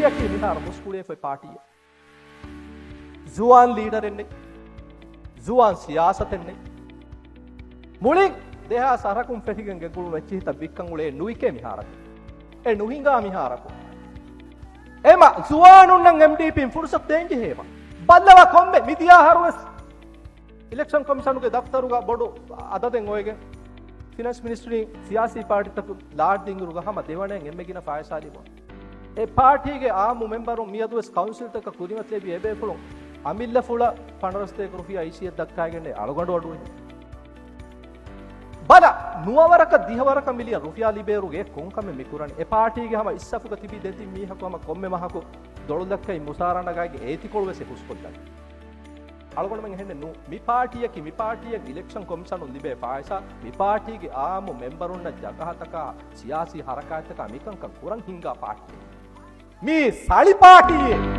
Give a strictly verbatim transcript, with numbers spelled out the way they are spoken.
އެކީ މިހާރު މުސްކުޅިއެފައި ޕާޓީއެއް. ޒުވާން ލީޑަރެއް ނެތް. ޒުވާން ސިޔާސަތެއް ނެތް. މުޅިން ދެހާސް އަށަކުން ފެށިގެން ގެންގުޅުނު އެއްޗިހިތައް ވިއްކަން އުޅޭ ނުވިކޭ މިހާރަކު. އެ ނުހިނގާ މިހާރަކު. އެމަ ޒުވާނުންނަށް އެމްޑީޕީން ފުރުސަތު ދޭން ޖެހޭމަ. ބައްލަވާ ކޮންމެ މިދިޔަ އަހަރުވެސް އިލެކްޝަން ކޮމިޝަނުގެ ދަފްތަރުގަ ބޮޑު އަދަދެއް އޮވެގެން، ފިނޭންސް މިނިސްޓްރީން ސިޔާސީ ޕާޓީތަކުން ލާޑް ދިންއިރުގަ ހަމަ ދެވަނައިން އެންމެ ގިނަ ފައިސާ ލިބުނު. އެ ޕާޓީގެ އާއްމު މެމްބަރުން މިއަދުވެސް ކައުންސިލްތަކަށް ކުރިމަތިލެއްވި އެބޭފުޅުން އަމިއްލަފުޅަށް ފަނަރަ ސަތޭކަ ރުފިޔާ އިށީއެއް ދައްކައިގެންނޭ އަޅުގަނޑު އަޑުއިން. ބަލަ، ނުވަވަރަކަށް ދިހަވަރަކަށް މިލިޔަން ރުފިޔާ ލިބޭއިރު އެ ކޮންކަމެއް މިކުރަނީ؟ އެ ޕާޓީގެ ހަމަ އިސްސަފުގަ ތިބި ދެތިން މީހަކު ހަމަ ކޮންމެ މަހަކު ދޮޅުލައްކައި މުސާރަ ނަގައިގެން އޭތިކޮޅުވެސް އެ ހުސްކޮށްލަނީ. އަޅުގަނޑުމެން އެހެންނެއް ނޫން. މި ޕާޓީއަކީ މި ޕާޓީއަށް އިލެކްޝަން ކޮމިޝަނުން ލިބޭ ފައިސާ، މި ޕާޓީގެ އާއްމު މެމްބަރުންނަށް ޖަގަހަތަކާ ސިޔާސީ ހަރަކާތްތަކާ މިކަންކަން ކުރަން ހިންގާ ޕާޓީއެއް. މީ ސަޅި ޕާޓީއެއް.